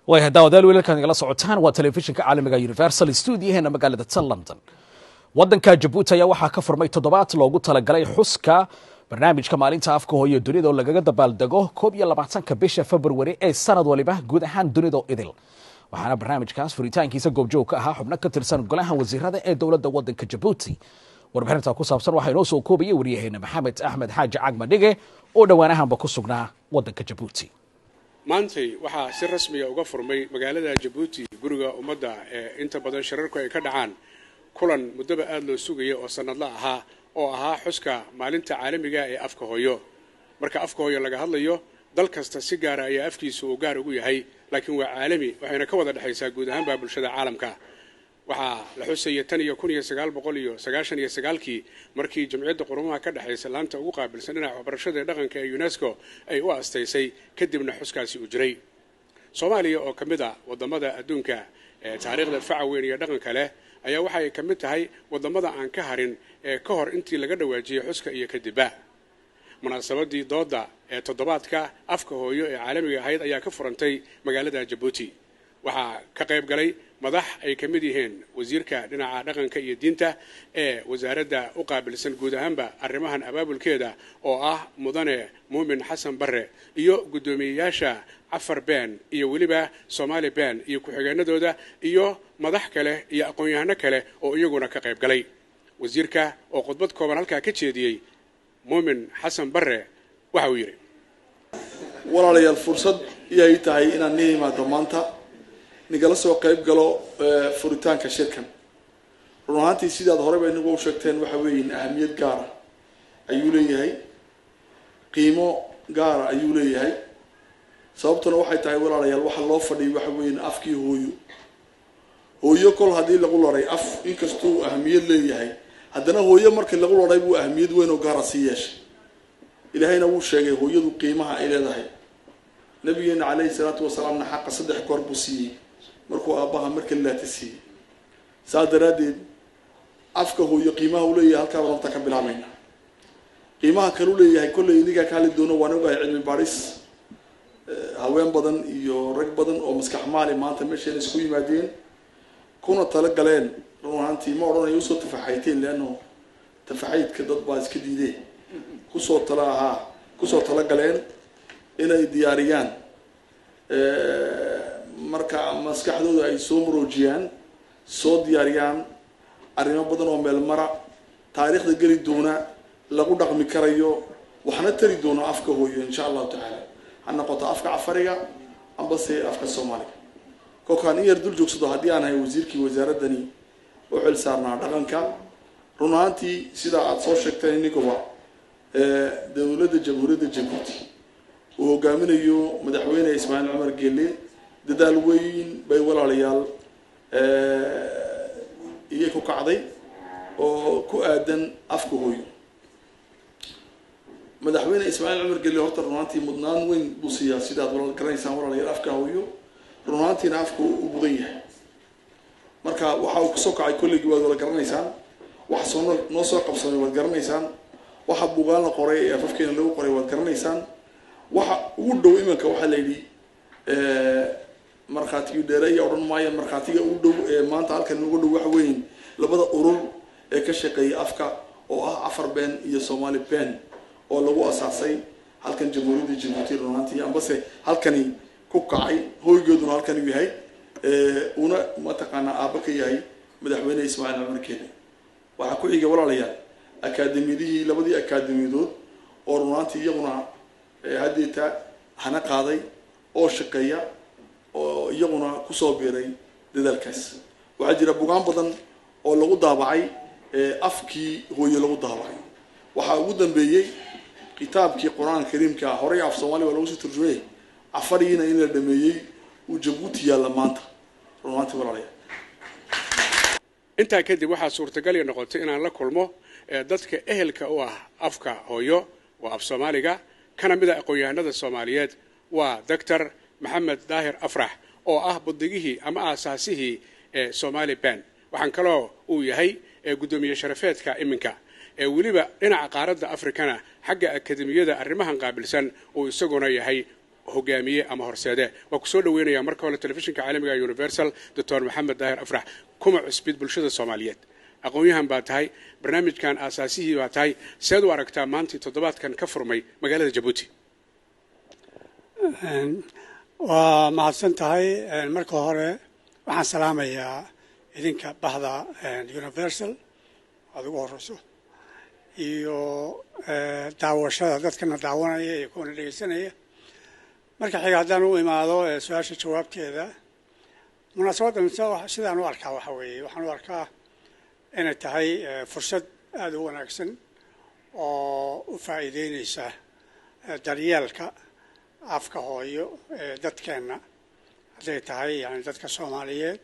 Waaya daawadayaal, wiilalkan igala socotaan waa telefishinka caalamiga Universal, stuudiyaheena magaalada ta London. Wadanka Jabuuti ayaa waxaa ka furmay toddobaad loogu talagalay xuska barnaamijka maalinta afka hooyo dunida, oo lagaga dabaaldego 21-ka bisha February ee sanad waliba guud ahaan dunida idil. Waxaana barnaamijkaas furitaankiisa goobjoog ka ahaa xubno ka tirsan golaha wasiirada ee dowladda wadanka Jabuuti. Warbixinta ku saabsan waxaa inoo soo koobayay waryaheena Maxamed Axmed Xaaji Cagmadhige, oo dhowaanahanba ku sugnaa wadanka Jabuuti. Maantay waxaa si rasmiya uga furmay magaalada Jabuuti, guriga ummadda ee inta badan shirarku ay ka dhacaan, kulan muddoba aada loo sugayay oo sanadla ahaa, oo ahaa xuska maalinta caalamiga ee afka hooyo. Marka afka hooyo laga hadlayo, dal kasta si gaara ayaa afkiisa uu gaar ugu yahay, laakiin waa caalami, waxayna ka wada dhexaysaa guud ahaanba bulshada caalamka. Waxaa la xusaya tan iyo 1999-kii, markii Jamciyadda Qurumaha ka dhexaysa laanta ugu qaabilsan dhinaca waxbarashada ee dhaqanka ee UNESCO ay u astaysay, kadibna xuskaasi uu jiray. Soomaaliya oo ka mid a waddamada adduunka ee taariikhda faca weyn iyo dhaqanka leh ayaa waxay ka mid tahay waddamada aan ka harin ee ka hor intii laga dhawaajiyey xuska iyo kadibba. Munaasabadii dooda ee toddobaadka afka hooyo ee caalamiga ahayd ayaa ka furantay magaalada Jabuuti. Waxaa ka qayb galay madax ay ka mid yihiin wasiirka dhinaca dhaqanka iyo diinta ee wasaaradda u qaabilsan guud ahaanba arrimahan abaabulkeeda, oo ah Mudane Muumin Xasan Barre, iyo guddoomiyeyaasha Cafar Been iyo weliba Soomaali Been iyo ku-xigeenadooda, iyo madax kale iyo aqoon-yahano kale oo iyaguna ka qayb galay. Wasiirka oo khudbad kooban halkaa ka jeediyey, Muumin Xasan Barre, waxa uu yidhi: Walaalayaal, fursad iyay tahay inaan ni imaado maanta, nigala soo qayb galo furitaanka shirkan. Run ahaantii, sidaad horeyba inagu u sheegteen, waxa weeyin ahamiyad gaara ayuu leeyahay, qiimo gaara ayuu leeyahay. Sababtuna waxay tahay, walaalayaal, waxa loo fadhiyay waxa weeyin afkii hooyo. Hooyo kol haddii lagu laray af, inkastuu ahamiyad leeyahay, haddana hooyo markii lagu laray buu ahamiyad weyn oo gaara sii yeeshay. Ilaahayna wuu sheegay hooyadu qiimaha ay leedahay. Nabigeena calayhi salaatu wasalaamna xaqa 3 goor buu siiyey markuu aabbaha marka laata siiyey. Saas daraaddeed, afka hooyo qiimaha uu leeyahay halkaa baan horta ka bilaabayna. Qiimaha kalu leeyahay kollay inigaa ka hadli doono, waan ogahay. Cilmi baadhis haween badan iyo rag badan oo maskax maali maanta meeshayna isku yimaadeen kuna tala galeen. Run ahaantii, ma odhanayo usoo tafaxayteen, leano tafaxaydka dad baa iska diidee, kusoo tala ahaa, kusoo tala galeen inay diyaariyaan, marka maskaxdooda ay soo maroojiyaan, soo diyaariyaan arrimo badan oo meel mara taariikhda geli doona, lagu dhaqmi karayo, waxna tari doono afka hooyo, insha Allahu tacaala, ha noqoto afka Cafariga ambase afka Soomaaliga. Kolkaan in yar dul joogsado, haddii aan ahay wasiirkii wasaaraddani u xil saarnaa dhaqanka, run ahaantii, sidaa aada soo sheegteen iniguba, dowladda Jamhuuriyadda Jabuuti uu hogaaminayo Madaxweyne Ismaaciil Cumar Geelle dadaal weyn bay, walaalayaal, iyay ku kacday oo ku aadan afka hooyo. Madaxweyne Ismaaciil Cumar Geelle horta run ahaantii mudnaan weyn buu siiyaa, sidaad walaal garanaysaan, walaalayaal, afka hooyo. Run ahaantiina afka u mudan yahay. Marka waxa uu kasoo kacay kolleygii waad wala garanaysaan, waxa soo noo soo qabsamay waad garanaysaan, waxa buugaan la qoray ee afafkeena lagu qoray waad garanaysaan. Waxa ugu dhow iminka waxaa la yidhi markhaatigii dheere iyo odhan maayo, markhaatiga ugu dhow ee maanta halkan ugu dhow waxa weyn labada urur ee ka shaqeeya afka, oo ah Afar Been iyo Soomaali Been, oo lagu asaasay halkan Jamhuuriyadda Jabuuti, run ahaantii, ambase halkani ku kacay, hoygooduna halkan uu yahay, una mataqaanaa aaba ka yahay Madaxweyne Ismaaciil Cumar Geele. Waxaa ku xiga, walaalayaal, akaademiyadihii, labadii akaademiyadood oo run ahaantii iyaguna haddeeta hana qaaday oo shaqeeya, oo iyaguna kusoo biiray dadaalkaas. Waxaa jira bugaan badan oo lagu daabacay afkii hooye lagu daabacay. Waxaa ugu dambeeyey kitaabkii Qur-aanka Kariimka, horey af Soomaaliya waa lagu soo turjumay, Cafariina in la dhameeyey, uu Jabuuti yaalla maanta, run ahaantii, walaalayaal. Intaa kadib waxaa suurtagali noqotay inaan la kulmo dadka ehelka u ah afka hooyo, waa af Soomaaliga, kana mid a aqoon-yahanada Soomaaliyeed, waa Doctor Maxamed Daahir Afrax, oo ah budigihii ama aasaasihii ee Somali Band. Waxaan kaloo uu yahay guddoomiye sharafeedka iminka ee weliba dhinaca qaaradda Afrikana xagga akademiyada arrimahan qaabilsan uu isaguna yahay. Hogaamiye ama horseede, waa kusoo dhaweynayaa marka hore telefishinka caalamiga Universal. Doctor Maxamed Daahir Afrax, kuma cusbid bulshada Soomaaliyeed, aqoon-yahan baa tahay, barnaamijkan aasaasihii baa tahay. Seed u aragtaa maantii toddobaadkan ka furmay magaalada Jabuuti? Waa mahadsan tahay. Marka hore waxaan salaamayaa idinka bahda Universal aada ugu horeyso iyo daawashada dadkana daawanaya iyo kuwana dhegeysanaya. Marka xiga, haddaan u imaado su-aasha jawaabteeda, munaasabaddan sidaan u arkaa waxa weeye, waxaan u arkaa inay tahay fursad aada u wanaagsan oo u faa'iideyneysa daryeelka afka hooyo ee dadkeenna, hadday tahay yani dadka Soomaaliyeed.